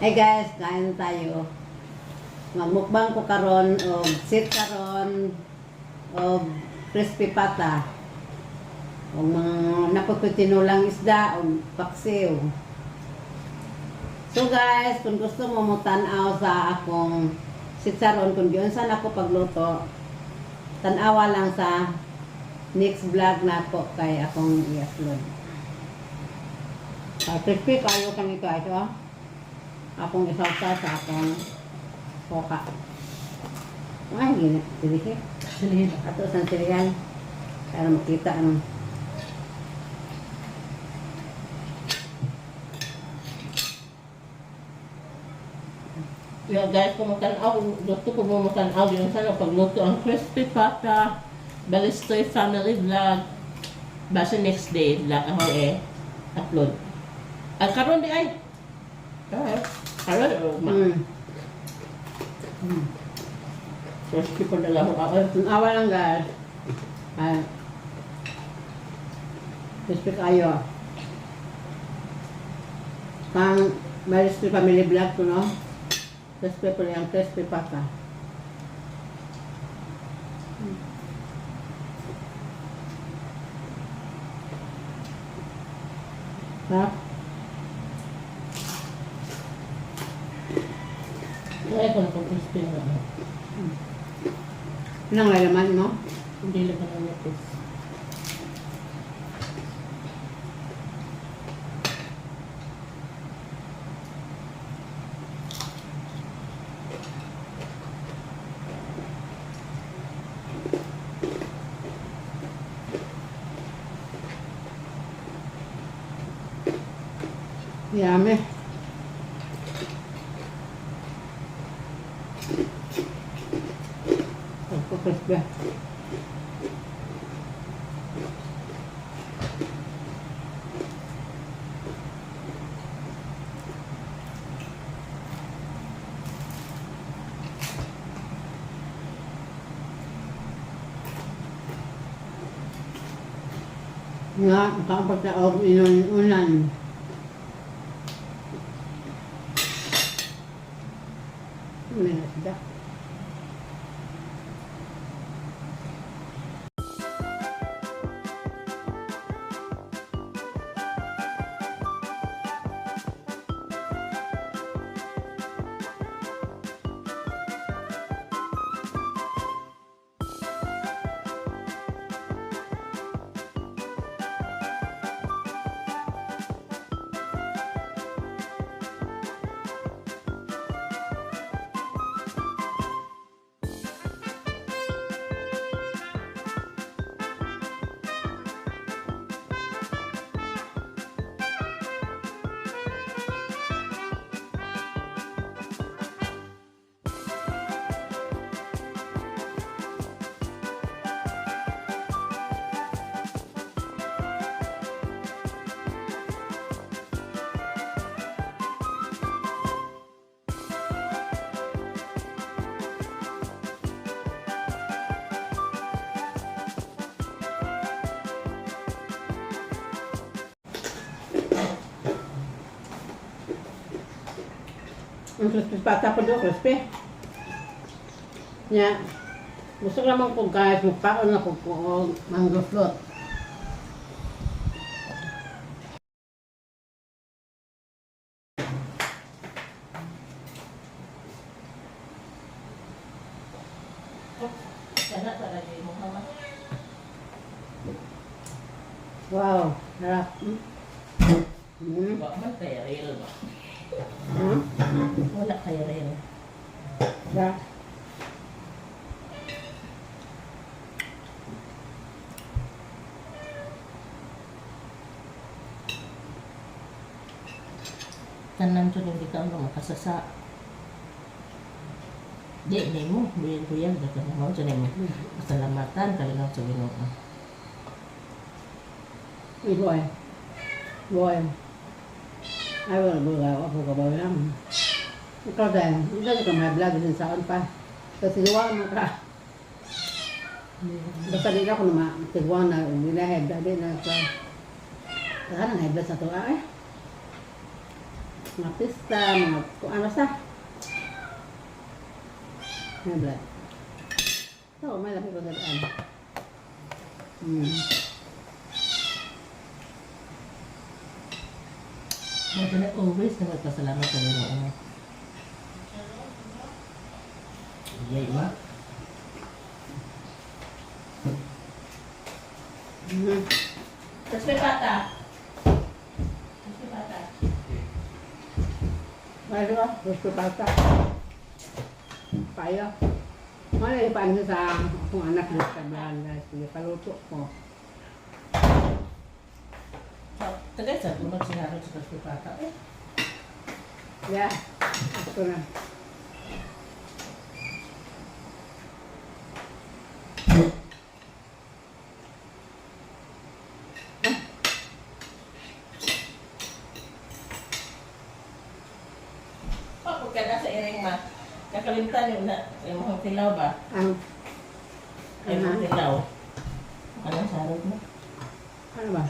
Hey guys, kain tayo. Magmukbang ko karon og sitsaron og crispy pata. Og mga napagkutinulang isda og paksiw. So guys, kung gusto mo mo tan-aw sa akong sitsaron, kung giunsa nako pagluto, tan-awa lang sa next vlog nako kay akong i-upload. Crispy kayo kani, guys, oh. Akong isawsaw sa akong poka. Ay, gina, silihi. Silihin. Ato sa silihan. Para makita ang. Yeah, guys, kung magtanaw, gusto ko mo magtanaw yung sana pagluto ang crispy pata, Balistoy Family Vlog. Basta next day, vlog ako eh, upload. At karon di ay. Ah, karon, oh, ma. Crispy ko na lang ako. Ang awa lang, guys. Ay, crispy kayo. Pang Balistoy Family Vlog ko, no? Crispy po yung crispy pata. Ha? Ay, ko na kung crispy na. Ano. Anong laman mo? Hindi lang na nipis. Yummy. Ako crispy. Nga, kapag sa og inunan. May nasda. Ang crispy pata ko doon, crispy. Nya, gusto ko naman ko, guys, magpaon ako ko og mango float. Sana talaga yung mama. Wow, harap. Wa man kay real ba? Hmm? Wala kay real. Yeah. Tanan to hindi ka ano makasasa. Di ni mo, buyag-buyag dapat mo sa nimo. Pasalamatan kay lang sa Ginoo. Uy, boy. Boy. Ay, wala boy. Ako ka ba yan? Ikaw dahil, ikaw ka may vlog din saan pa. Kasi gawa mo ka. Basta di ako na matigwa na hindi na head, di na sa. Saan ang head sa to, eh? Mga pista, mga kung ano sa. Ano ba? Ito, may labi ko sa. Mo na always na magpasalamat sa Ginoo. Yay, ma. Crispy pata. Crispy pata. Wala ba? Gusto pata. Payo. Wala yung paano sa akong anak na sa bahala. Sige, paluto ko. Tagay sa tunod si Harold sa crispy pata. Eh, Yeah. Ito na. Pag ka na sa iring ma. Nakalimtan yung na yung mga tilaw ba? Ang, Ay, Ano? mga tilaw. Ano sa Harold mo? Ano ba?